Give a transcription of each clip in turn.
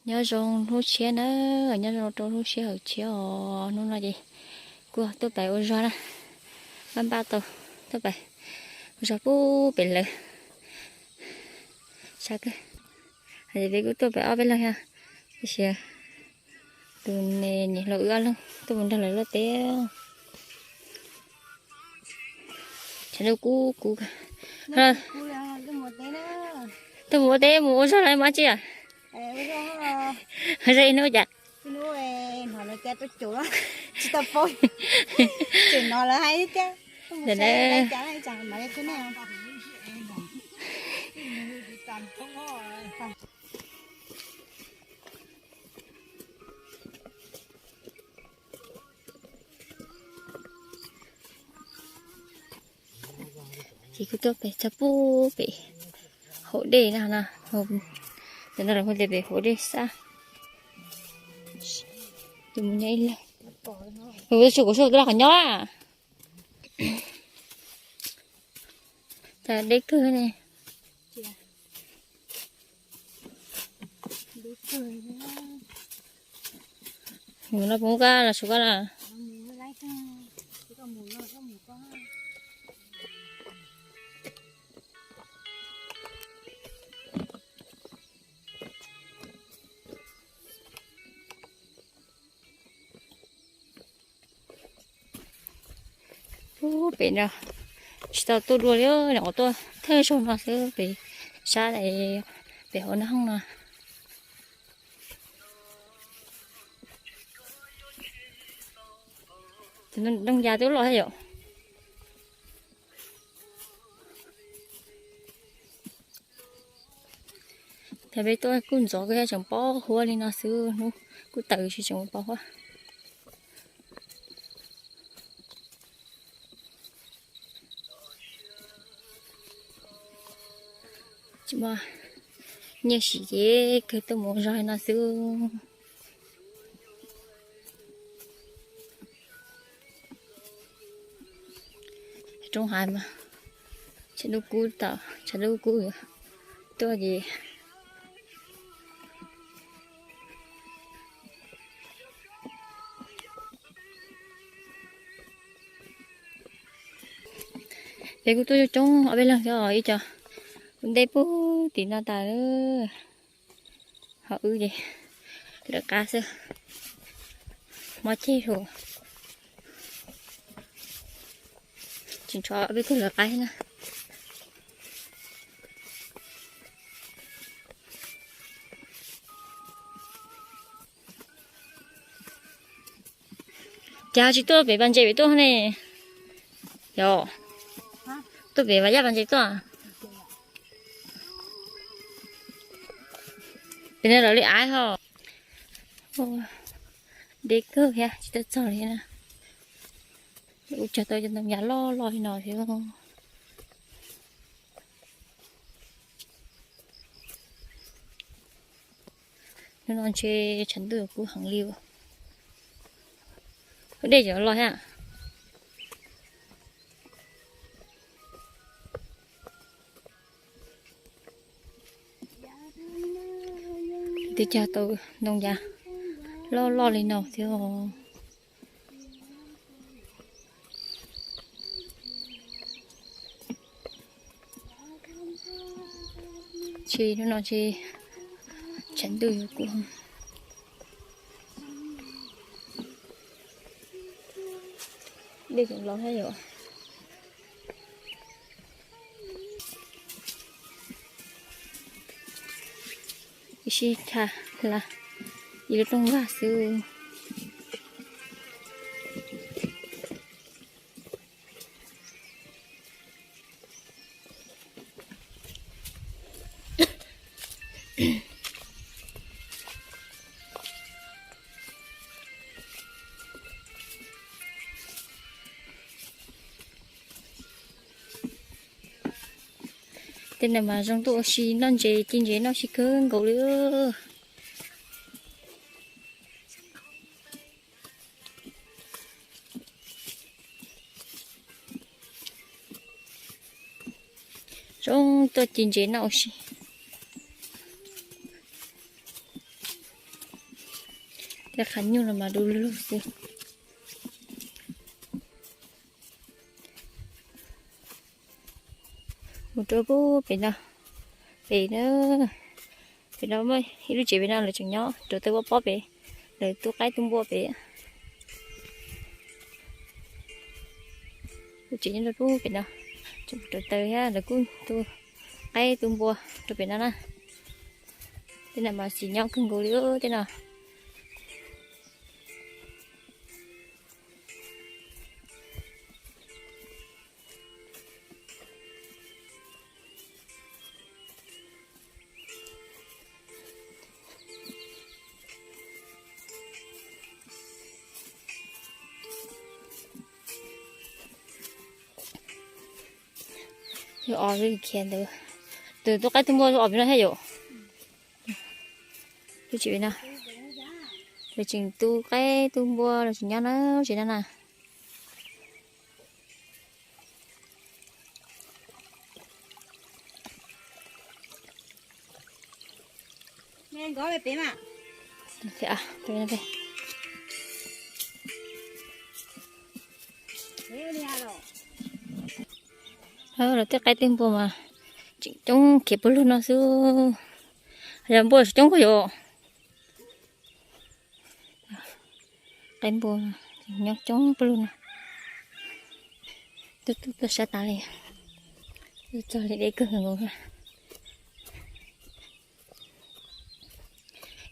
Nyob zoo hnub tshiab na, nyob zoo rau hnub sij hawm tshiab os. Hnub no ces kuv tuaj pem ua zog na, npaj npaj tau tuaj pem ua zog pub pem lawv. Sab kawg, peb kuj tuaj pem ob peb leeg thiab, tiam sis tus niam hluas wb ob leeg tuaj mus nrog lawv luaj teb. Tshav ntuj kub kub. Tuaj mus ua teb mus ua zog lawm mas tsis yom? Zog ib hnub cas? Ces kuv tuaj pem txog pub pem hauv dej na no, cov no lawv hu tias pem hauv dej xab. Tus mus nyob ib leeg, tus kuv sub tus laj qhov nyob. Cas deb kawg ne. Mus no puas muaj kab los su kab na? Ub, pem no tsis tau tuaj dua li, nyuam qhuav tuaj thawj zaug no xwb, pem sab pem hauv no hooj no. Tus ntoo ya twb loj thiab yom. Thaum peb tuaj kuj ntxov kawg thiab, tseem pob huab li no xwb, hnub kuj tawm tsis tseem pob huab. Tsis muaj nyiaj siv ces kawg tuaj mus zog no xwb. Roob hav mas tshav ntuj kub tau, tshav ntuj kub tuaj ces peb kuj tuaj coob coob ob peb leeg thiab, ib co ua ntej puag tim no tas. Ho wb ces lawv qab xwb, mob ceg lawm. Tsis ntshov peb tuaj lawv qab thiab na. Cas tsis tuaj pem Pas Ntses pem tuaj ne? Yog tuaj pem Vas Yaj Pas Ntses tuaj. Pem no lawv li av ho. Deb kawg thiab tsis tau txog li na. Ua tsaug tau cov ntoo ya loj loj li no thiab. Hnub no ntshe tshav ntuj kub heev li. Dej cov los thiab. Twb cog tau ntoo ya loj loj li no thiab. Tsis hnub no tsis tshav ntuj yuav kub. Dej tseem los thiab yom. Ib sij tshaj hla ib lub rooj vag xwb. Tej no mas zoo tuaj ua si noj ntses ci ntses noj si kawg nkaus li. Zoo tuaj ci ntses noj ua si. Tej qhav nyuj no mas du lug xwb. Mus rau pub pem no, pem no, pem no muaj ib lub tsev pem no lawv tseem nyob rau taw pob pob pem, lawv tu qaib tu npua pem. Lub tsev nyob rau pub pem no, tseem rau taw thiab lawv kuj tu qaib tu npua rau pem no na. Tej no mas tsis nyob kawg nkaus li tej no. Yog ob li khiav ntawd, tus tu qaib tu npua ob pem no thiab yom. Lub tsev pem no, lawv tseem tu qaib tu npua lawv tseem nyob na, tsev no na. Lawv tej qaib tej npua mas tseem coob khiav pawg lug no xwb. Yog npua tseem coob kawg yom. Qaib npua nyob coob pawg lug no. Tuaj tuaj tuaj sab tas li, txog li deb kawg nkaus.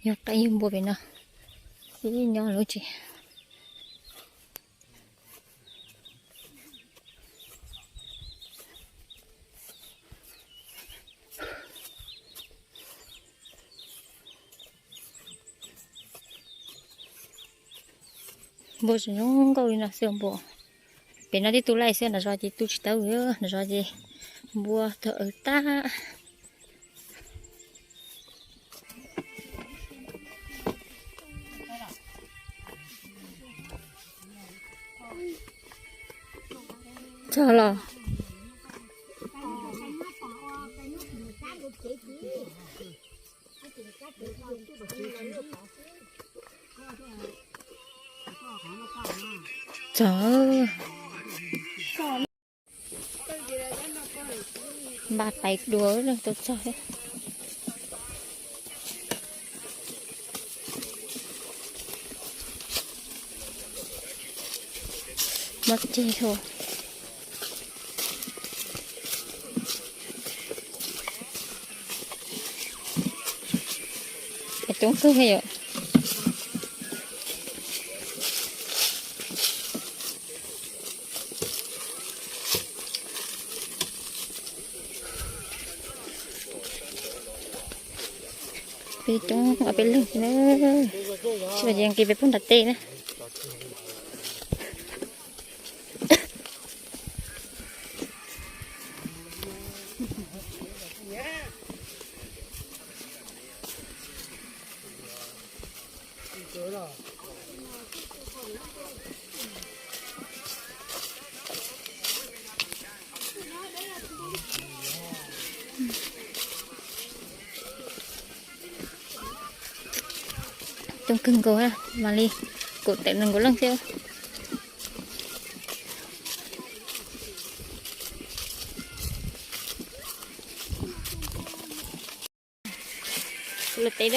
Yog qaib yog npua pem no, ib nyob lub tsev. Npua tseem zoo nkauj li no xwb npua. Pem no tib tug laij xwb, nram zos ces tu tsis tau, nram zos ces npua tau aws tag. Txog los. Txog. Npaj pais dua tau txog thiab. Muab ceg tho. Coob kawg thiab yom. Peb coob ob peb leeg na, tsis los ces nqis peb pug nram tej na. Coob kawg nkaus, mam li kaum tawm nees nkaum leej thiab. Luaj teb,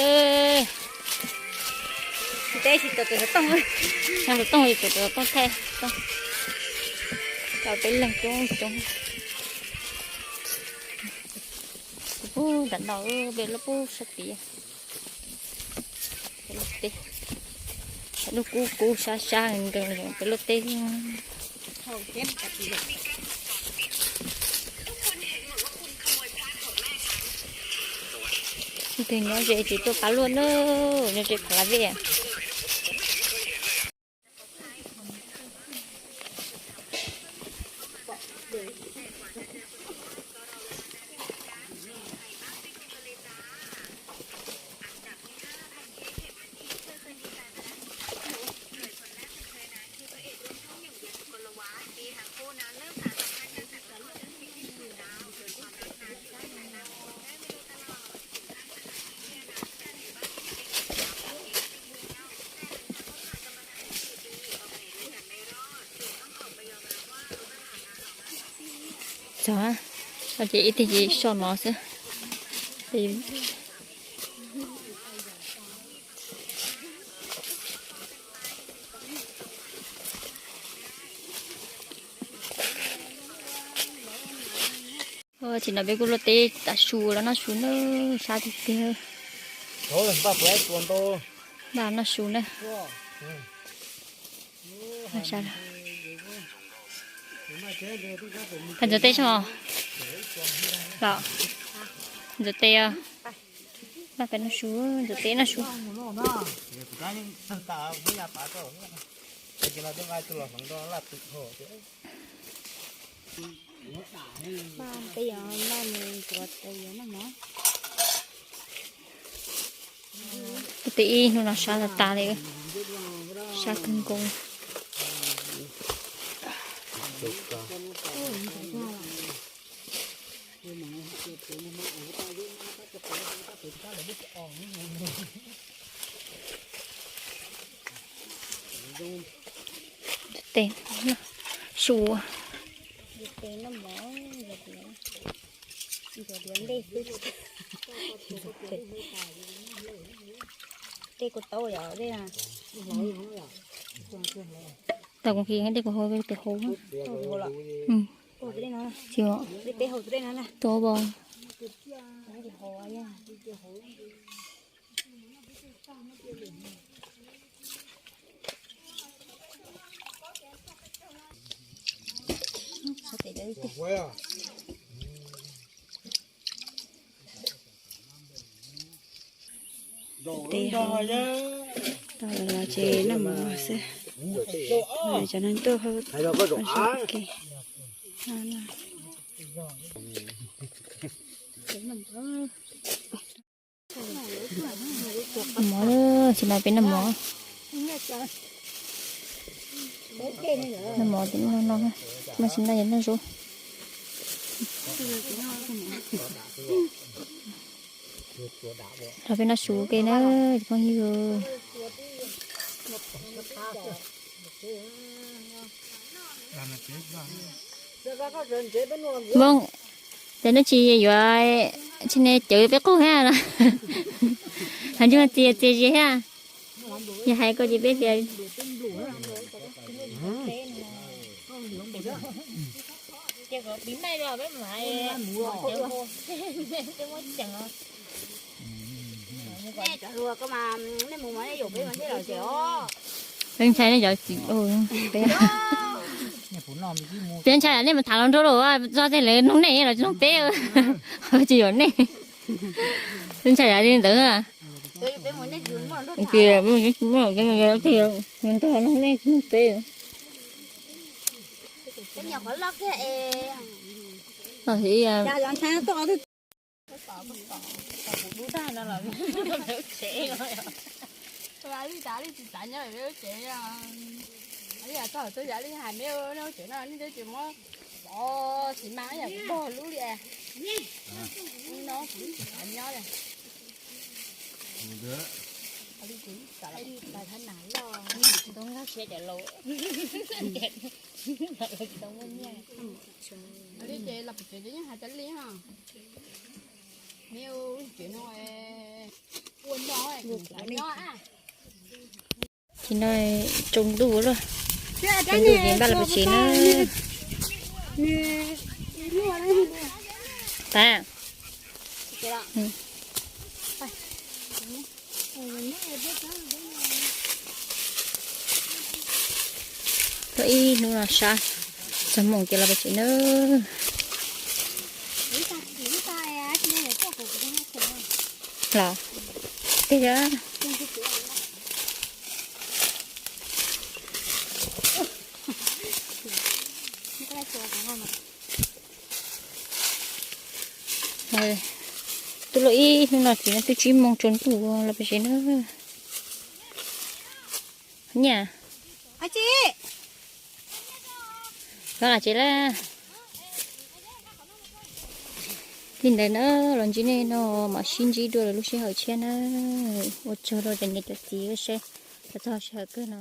teb tsis tau tus xov tooj, xov tooj tsis tau tus xov tooj thaij tooj. Cov peb leeg coob coob. Pub nram no peb lub pub sab tid. Peb lub teb, lub kub kub sab sab nkees li peb lub teb. Leej twg nyob ze ces tuaj pab luaj na, nyob ze Phav Las Vej. Ces ib teg ces soj no xwb. Tsis no peb kuj luaj teb tav su los noj su na, sab tiag tiag. Npaj noj su na. Pab ntxuav tes soj los, ntxuav tes os. Pab peb noj su, ntxuav tes noj su. Ua teb ib hnub no sab tas tas li, sab kawg nkaus. Tes su. Tej kuv tau yom, tej tau kuv khi tej kuv hau tej hau. Tsis tau bau. Tes hau tau lawm ces noj mov xwb. Cov neeg tuaj hauv ke. Mov, tsis no peb noj mov. Noj mov tim no no, mas tsis no yog noj zaub. Rau peb noj su ke na, phooj ywg. Npoo, ces neb tsis yuav, tsis ne cawv peb qaug thiab no. Hais ntsug txias txias zias thiab. Yog hais koj ces peb tias Ntshai nej cov txiv, peb ntshai nej mus tham hluas nraug los txog tej lawv noog nej los tsis noog peb, tsis yuav nej. Ntshai yam li ntawd. Nrog noog nej tsis noog peb. Li cas li tsis xav nyob lub tsev, li yam txog txog yam li hais me lub tsev no nej twb tsis muab pov tsis mag yam kuv pog lub li. No kuv tsis xav nyob li. Li kuv xav li pais thab nas loj, tsis tau nkag siab cov laus, tsis tau muaj nyiaj. Li ces los pem tsev ces yeej hais cov li no, me lub tsev no ua no kuv xav nyob. Tsis no tsoo ntuj lawm, tsoo ntuj ces npaj los pem tsev na. Tas. Tuaj ib hnub no sab, txog moos ces los pem tsev na. Los tej Tuaj luaj ib hnub no txiv no twb tsib moos tsaus ntuj los pem tsev na. Nyiaj. Koj los tsev lawm. Li ntawd na, los ntsib nej no mam sib ntsib dua lwm lub sij hawm tshiab na. Ua tsaug rau cov niam cov txiv seb, txog sij hawm kawg no.